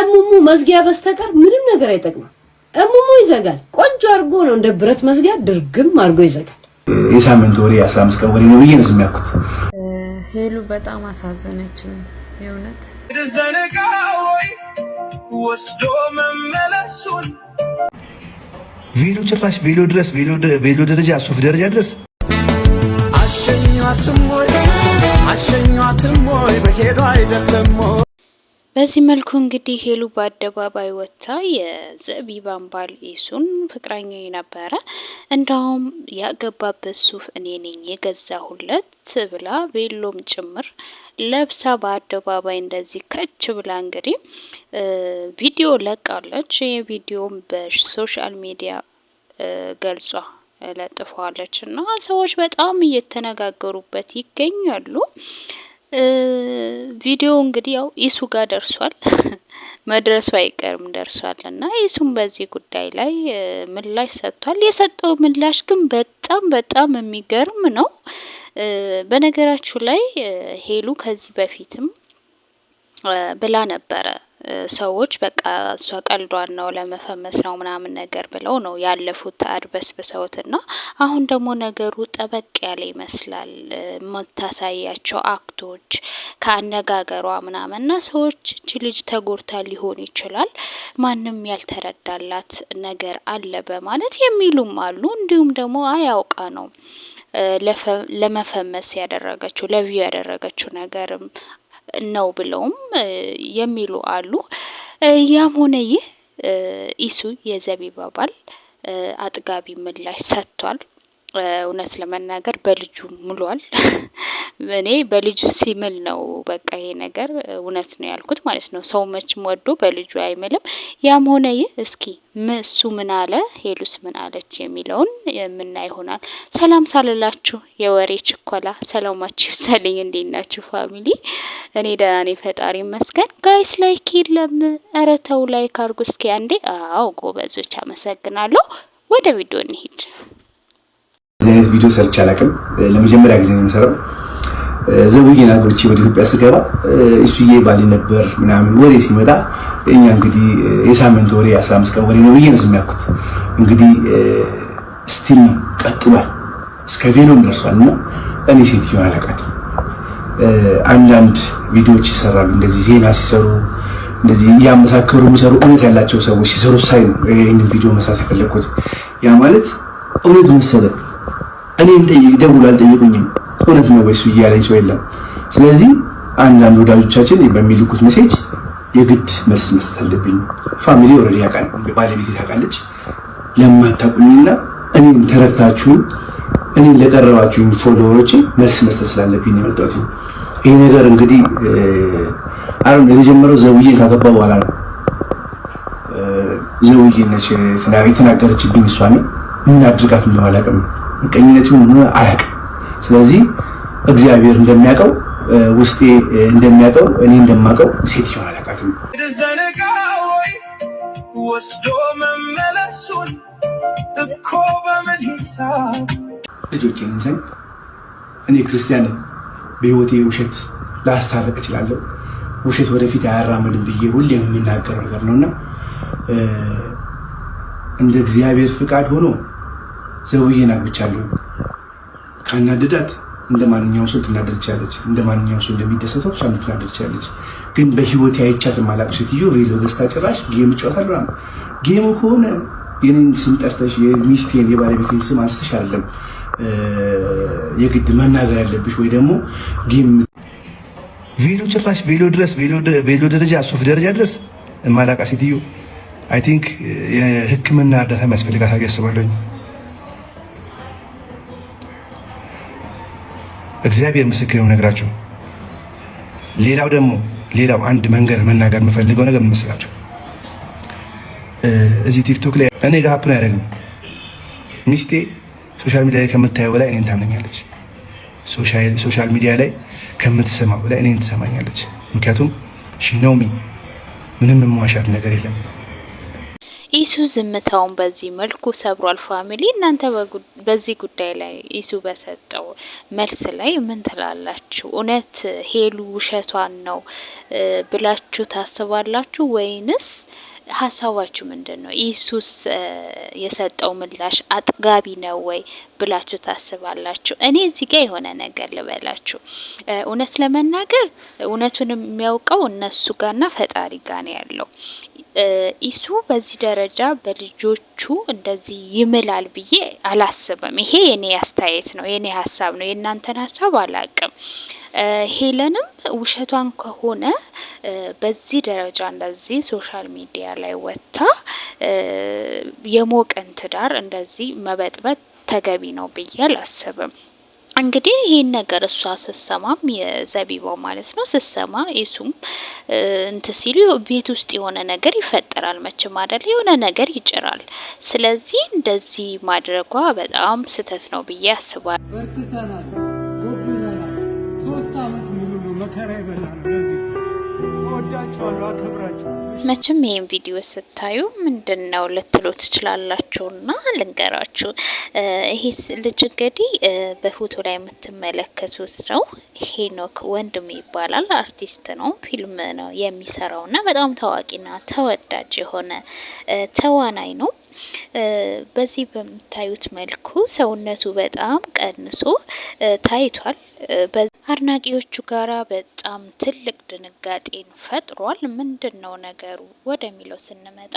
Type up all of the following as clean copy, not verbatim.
ከእሙሙ መዝጊያ በስተቀር ምንም ነገር አይጠቅምም። እሙሙ ይዘጋል። ቆንጆ አድርጎ ነው እንደ ብረት መዝጊያ ድርግም አድርጎ ይዘጋል። የሳምንት ወሬ፣ የ15 ቀን ወሬ ነው ብዬ ነው ዝም ያልኩት። ሄሉ በጣም አሳዘነችኝ የእውነት። ወስዶ መመለሱን ቬሎ፣ ጭራሽ ቬሎ ድረስ፣ ቬሎ ደረጃ፣ ሱፍ ደረጃ ድረስ። አሸኟትም ወይ፣ አሸኟትም ወይ፣ በሄዱ አይደለም ወይ? በዚህ መልኩ እንግዲህ ሄሉ በአደባባይ ወጥታ የዘቢባን ባል ኢሱን ፍቅረኛ የነበረ፣ እንዳውም ያገባበት ሱፍ እኔ ነኝ የገዛሁለት ብላ ቬሎም ጭምር ለብሳ በአደባባይ እንደዚህ ከች ብላ እንግዲህ ቪዲዮ ለቃለች። ይህ ቪዲዮም በ social media ገልጿ ለጥፈዋለች እና ሰዎች በጣም እየተነጋገሩበት ይገኛሉ። ቪዲዮ እንግዲህ ያው ኢሱ ጋር ደርሷል፣ መድረሱ አይቀርም ደርሷል። እና ኢሱም በዚህ ጉዳይ ላይ ምላሽ ሰጥቷል። የሰጠው ምላሽ ግን በጣም በጣም የሚገርም ነው። በነገራችሁ ላይ ሄሉ ከዚህ በፊትም ብላ ነበረ፣ ሰዎች በቃ እሷ ቀልዷን ነው፣ ለመፈመስ ነው ምናምን ነገር ብለው ነው ያለፉት አድበስብሰውት፣ ና አሁን ደግሞ ነገሩ ጠበቅ ያለ ይመስላል። የምታሳያቸው act ኦች ከአነጋገሯ ምናምን ና ሰዎች እቺ ልጅ ተጎድታ ሊሆን ይችላል፣ ማንም ያልተረዳላት ነገር አለ በማለት የሚሉም አሉ። እንዲሁም ደግሞ አያውቃ ነው ለመፈመስ ያደረገችው፣ ለ view ያደረገችው ነገርም ነው ብለውም የሚሉ አሉ። ያም ሆነ ይህ ኢሱ የዘቢባ ባል አጥጋቢ ምላሽ ሰጥቷል። እውነት ለመናገር በልጁ ምሏል። እኔ በልጁ ሲምል ነው በቃ ይሄ ነገር እውነት ነው ያልኩት ማለት ነው። ሰው መቼም ወዶ በልጁ አይምልም። ያም ሆነ ይህ እስኪ እሱ ምን አለ፣ ሄሉስ ምን አለች የሚለውን የምናይ ይሆናል። ሰላም ሳልላችሁ የወሬ ችኮላ፣ ሰላማችሁ ይብዛልኝ። እንዴት ናችሁ family? እኔ ደህና ነኝ፣ ፈጣሪ ይመስገን። Guys፣ like የለም፣ ኧረ ተው like አድርጉ እስኪ አንዴ። አዎ ጎበዞች፣ አመሰግናለሁ። ወደ ቪዲዮ እንሂድ። እዚህ አይነት ቪዲዮ ሰርቼ አላውቅም። ለመጀመሪያ ጊዜ ነው የምሰራው። ዘውዬን አግብቼ ወደ ኢትዮጵያ ስገባ እሱዬ ባሌ ነበር ምናምን ወሬ ሲመጣ እኛ እንግዲህ የሳምንት ወሬ፣ የ15 ቀን ወሬ ነው ብዬ ነው ዝም ያልኩት። እንግዲህ still ነው ቀጥሏል፣ እስከ ቬሎም ደርሷል። እና እኔ ሴትዮዋን አላውቃትም። አንዳንድ ቪዲዮዎች ይሰራሉ፣ እንደዚህ ዜና ሲሰሩ እንደዚህ እያመሳከሩ የሚሰሩ እውነት ያላቸው ሰዎች ሲሰሩ ሳይ ነው ይህንን ቪዲዮ መስራት የፈለግኩት። ያ ማለት እውነት መሰለ፣ እኔን ደውሎ አልጠየቁኝም። እውነት ነው ወይስ እያለኝ ሰው የለም። ስለዚህ አንዳንድ ወዳጆቻችን በሚልኩት message የግድ መልስ መስጠት አለብኝ። Family already ያውቃል፣ ባለቤቴ ታውቃለች። ለማታውቁኝና እኔን ተረድታችሁኝ እኔን ለቀረባችሁኝ follower ኦች መልስ መስጠት ስላለብኝ ነው የመጣሁት። ይሄ ነገር እንግዲህ አሁን የተጀመረው ዘውዬን ካገባ በኋላ ነው። ዘውዬ ነች የተናገረችብኝ፣ እሷ ነው። ምን አድርጋት እንደሆነ አላውቅም። ምቀኝነት ይሁን ምን አላውቅም። ስለዚህ እግዚአብሔር እንደሚያውቀው፣ ውስጤ እንደሚያውቀው፣ እኔ እንደማውቀው ሴትዮዋን አላውቃትም። ወስዶ መመለሱን እኮ በምን ሂሳብ ልጆቼን ሳይ እኔ ክርስቲያን ነኝ። በህይወቴ ውሸት ላስታርቅ እችላለሁ። ውሸት ወደፊት አያራምድም ብዬ ሁሌም የምናገረው ነገር ነውና እንደ እግዚአብሔር ፍቃድ ሆኖ ዘውዬን አግብቻለሁ። ካናደዳት እንደ ማንኛውም ሰው ትናደድ ትችላለች። እንደ ማንኛውም ሰው እንደሚደሰተው እሷ ልትናደድ ትችላለች። ግን በህይወት አይቻት የማላውቅ ሴትዮ ቬሎ ገዝታ ጭራሽ game እጫወታለሁ ምናምን። Game ኡ ከሆነ የኔን ስም ጠርተሽ፣ የሚስቴን የባለቤቴን ስም አንስተሽ አይደለም የግድ መናገር ያለብሽ ወይ ደግሞ game ቬሎ፣ ጭራሽ ቬሎ ድረስ፣ ቬሎ ደረጃ፣ ሱፍ ደረጃ ድረስ የማላውቃት ሴትዮ I think የሕክምና እርዳታ የሚያስፈልጋት አድርጌ አስባለሁኝ። እግዚአብሔር ምስክር ነው ነግራቸው። ሌላው ደግሞ ሌላው አንድ መንገድ መናገር የምፈልገው ነገር ምን መሰላችሁ? እዚህ ቲክቶክ ላይ እኔ ጋር happen አያደርግም። ሚስቴ social media ላይ ከምታየው በላይ እኔን ታምነኛለች። Social media ላይ ከምትሰማው በላይ እኔን ትሰማኛለች። ምክንያቱም she know me፣ ምንም የምዋሻት ነገር የለም። ኢሱ ዝምታውን በዚህ መልኩ ሰብሯል። Family፣ እናንተ በዚህ ጉዳይ ላይ ኢሱ በሰጠው መልስ ላይ ምን ትላላችሁ? እውነት ሄሉ ውሸቷን ነው ብላችሁ ታስባላችሁ ወይንስ ሀሳባችሁ ምንድን ነው? ኢሱስ የሰጠው ምላሽ አጥጋቢ ነው ወይ ብላችሁ ታስባላችሁ? እኔ እዚህ ጋር የሆነ ነገር ልበላችሁ። እውነት ለመናገር እውነቱን የሚያውቀው እነሱ ጋርና ፈጣሪ ጋር ነው ያለው። ኢሱ በዚህ ደረጃ በልጆቹ እንደዚህ ይምላል ብዬ አላስብም። ይሄ የኔ አስተያየት ነው፣ የኔ ሀሳብ ነው። የእናንተን ሀሳብ አላቅም። ሄለንም ውሸቷን ከሆነ በዚህ ደረጃ እንደዚህ social media ላይ ወጥታ የሞቀን ትዳር እንደዚህ መበጥበጥ ተገቢ ነው ብዬ አላስብም። እንግዲህ ይህን ነገር እሷ ስትሰማም፣ የዘቢባው ማለት ነው፣ ስትሰማ እሱም እንት ሲሉ ቤት ውስጥ የሆነ ነገር ይፈጠራል መቼም አይደል፣ የሆነ ነገር ይጭራል። ስለዚህ እንደዚህ ማድረጓ በጣም ስህተት ነው ብዬ አስባለሁ። በርትተናል፣ ጎብዘናል። 3 አመት ሙሉ ነው መከራ የበላነው። ለዚህ እወዳችኋለሁ፣ አከብራችኋለሁ። መቼም ይሄን ቪዲዮ ስታዩ ምንድን ነው ልትሉ ትችላላችሁና ልንገራችሁ። ይሄ ልጅ እንግዲህ በፎቶ ላይ የምትመለከቱት ነው። ሄኖክ ወንድም ይባላል። አርቲስት ነው። ፊልም ነው የሚሰራውና በጣም ታዋቂና ተወዳጅ የሆነ ተዋናይ ነው። በዚህ በምታዩት መልኩ ሰውነቱ በጣም ቀንሶ ታይቷል። አድናቂዎቹ ጋራ በጣም ትልቅ ድንጋጤን ፈጥሯል። ምንድን ነው ነገሩ ወደሚለው ስንመጣ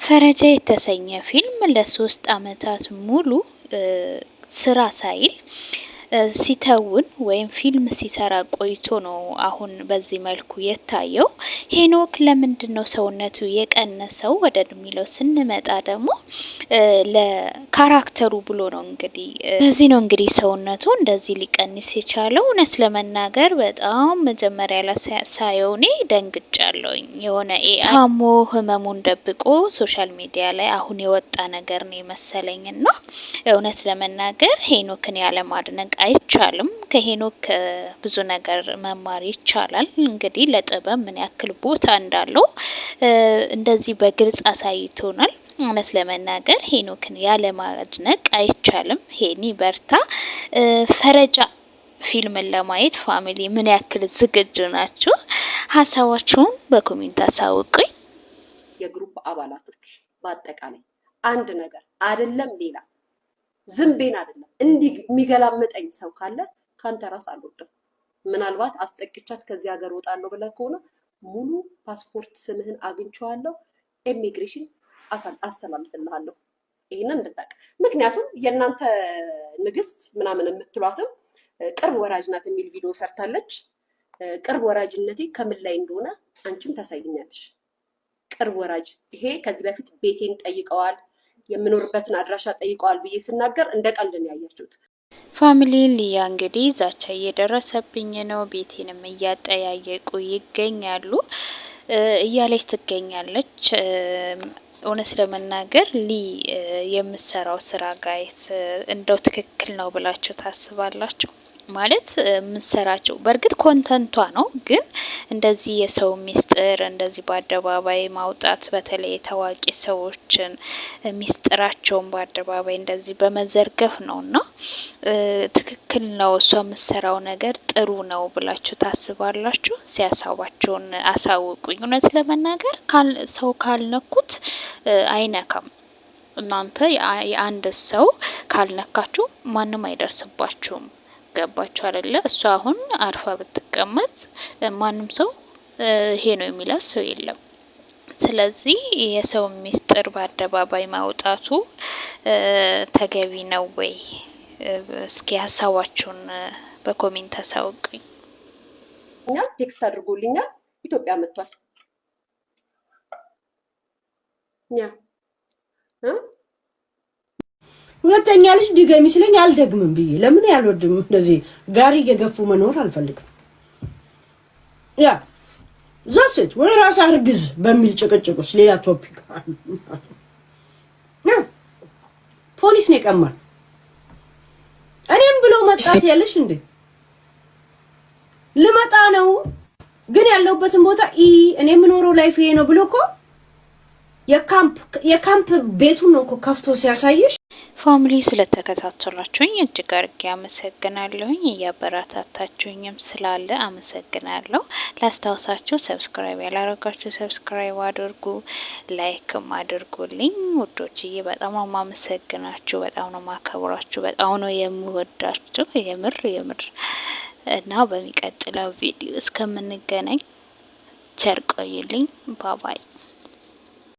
ፈረጃ የተሰኘ ፊልም ለ3 አመታት ሙሉ ስራ ሳይል ሲተውን ወይም ፊልም ሲሰራ ቆይቶ ነው አሁን በዚህ መልኩ የታየው። ሄኖክ ለምንድን ነው ሰውነቱ የቀነሰው ወደሚለው ስንመጣ ደግሞ ለ character ኡ ብሎ ነው፣ እንግዲህ እዚህ ነው እንግዲህ ሰውነቱ እንደዚህ ሊቀንስ የቻለው። እውነት ለመናገር በጣም መጀመሪያ ላይ ሳየው እኔ ደንግጫለሁኝ። የሆነ ታሞ ህመሙን ደብቆ social media ላይ አሁን የወጣ ነገር ነው የመሰለኝ እና እውነት ለመናገር ሄኖክን ያለማድነቅ አይቻልም። ከሄኖክ ብዙ ነገር መማር ይቻላል። እንግዲህ ለጥበብ ምን ያክል ቦታ እንዳለው እንደዚህ በግልጽ አሳይቶናል። እውነት ለመናገር ሄኖክን ያለማድነቅ አይቻልም። ሄኒ በርታ። ፈረጃ ፊልምን ለማየት family ምን ያክል ዝግጁ ናችሁ? ሀሳባችሁን በ comment አሳውቁኝ። የ group አባላቶች በአጠቃላይ አንድ ነገር አይደለም፣ ሌላ ዝምቤን አይደለም፣ እንዲህ የሚገላመጠኝ ሰው ካለ ከአንተ ራስ አልወድም። ምናልባት አስጠቅቻት ከዚህ ሀገር እወጣለሁ ብለህ ከሆነ ሙሉ ፓስፖርት ስምህን አግኝቼዋለሁ፣ ኢሚግሬሽን አስተላልፍልሃለሁ። ይህንን እንድታውቅ። ምክንያቱም የእናንተ ንግስት ምናምን የምትሏትም ቅርብ ወራጅ ናት የሚል ቪዲዮ ሰርታለች። ቅርብ ወራጅነቴ ከምን ላይ እንደሆነ አንቺም ታሳይኛለሽ። ቅርብ ወራጅ ይሄ ከዚህ በፊት ቤቴን ጠይቀዋል፣ የምኖርበትን አድራሻ ጠይቀዋል ብዬ ስናገር እንደ ቀልድ ነው ያያችሁት። Family፣ ሊያ እንግዲህ ዛቻ እየደረሰብኝ ነው፣ ቤቴንም እያጠያየቁ ይገኛሉ እያለች ትገኛለች። እውነት ለመናገር ሊ የምሰራው ስራ guys እንደው ትክክል ነው ብላችሁ ታስባላችሁ? ማለት የምንሰራቸው በእርግጥ content ቷ ነው፣ ግን እንደዚህ የሰው ሚስጥር እንደዚህ በአደባባይ ማውጣት፣ በተለይ የታዋቂ ሰዎችን ሚስጥራቸውን በአደባባይ እንደዚህ በመዘርገፍ ነው እና ትክክል ነው፣ እሷ የምትሰራው ነገር ጥሩ ነው ብላችሁ ታስባላችሁ? ሲያሳባችሁን አሳውቁኝ። እውነት ለመናገር ሰው ካልነኩት አይነካም። እናንተ የአንድ ሰው ካልነካችሁ ማንም አይደርስባችሁም። ገባችሁ አይደለ? እሷ አሁን አርፋ ብትቀመጥ ማንም ሰው ይሄ ነው የሚላት ሰው የለም። ስለዚህ የሰው ሚስጥር በአደባባይ ማውጣቱ ተገቢ ነው ወይ? እስኪ ሀሳባችሁን በ comment አሳውቁኝ። Text አድርጎልኛል። ኢትዮጵያ መጥቷል። ያ ሁለተኛ ልጅ ድገሚ ሲለኝ አልደግምም ብዬ፣ ለምን ያልወድም፣ እንደዚህ ጋሪ እየገፉ መኖር አልፈልግም። Yeah, that's it። ወይ ራስ አርግዝ በሚል ጭቅጭቅ ውስጥ ሌላ topic ፖሊስ ነው የቀማል። እኔም ብሎ መጣት ያለሽ እንዴ፣ ልመጣ ነው ግን ያለሁበትን ቦታ እኔ የምኖረው life ይሄ ነው ብሎ እኮ የካምፕ ቤቱን ነው እኮ ከፍቶ ሲያሳይሽ። Family፣ ስለተከታተላችሁኝ እጅግ አርጌ አመሰግናለሁኝ። እያበረታታችሁኝም ስላለ አመሰግናለሁ። ላስታውሳችሁ፣ subscribe ያላረጋችሁ subscribe አድርጉ፣ like ም አድርጉልኝ ውዶችዬ። በጣም ነው ማመሰግናችሁ፣ በጣም ነው ማከብራችሁ፣ በጣም ነው የምወዳችሁ የምር የምር። እና በሚቀጥለው ቪዲዮ እስከምንገናኝ ቸር ቆዩልኝ። Bye bye።